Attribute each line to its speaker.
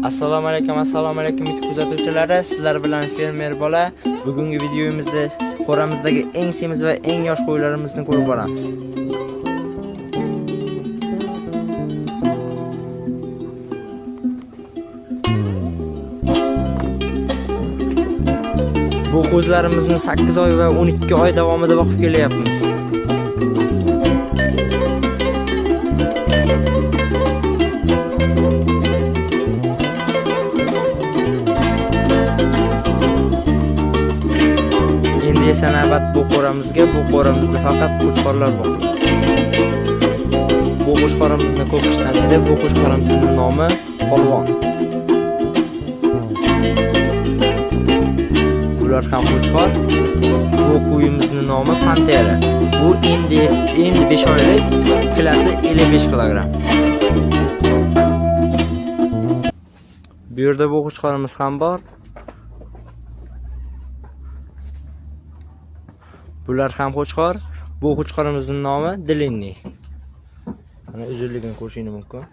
Speaker 1: Assalomu alaykum, assalomu alaykum YouTube kuzatuvchilari. Sizlar bilan fermer bola. Bugungi videomizda qo'ramizdagi eng semiz va eng yosh qo'ylarimizni ko'rib boramiz. Bu qo'zlarimizni 8 oy va 12 oy davomida boqib kelyapmiz. Endi esa navbat bu qo'ramizga. Bu qo'ramizda faqat qo'chqorlar boqiladi. Bu qo'chqorimizni ko'p kishi taniydi. Bu qo'chqorimizning nomi Polvon. Bular ham qo'chqor. Bu qo'yimizning nomi Pantera. Bu endi 5 oylik, kilosi 55 kilogramm. Bu yerda bu qo'chqorimiz ham bor. Bular ham qo'chqor. Bu qo'chqorimizning nomi Dilinni. Mana uzunligini ko'rishingiz mumkin.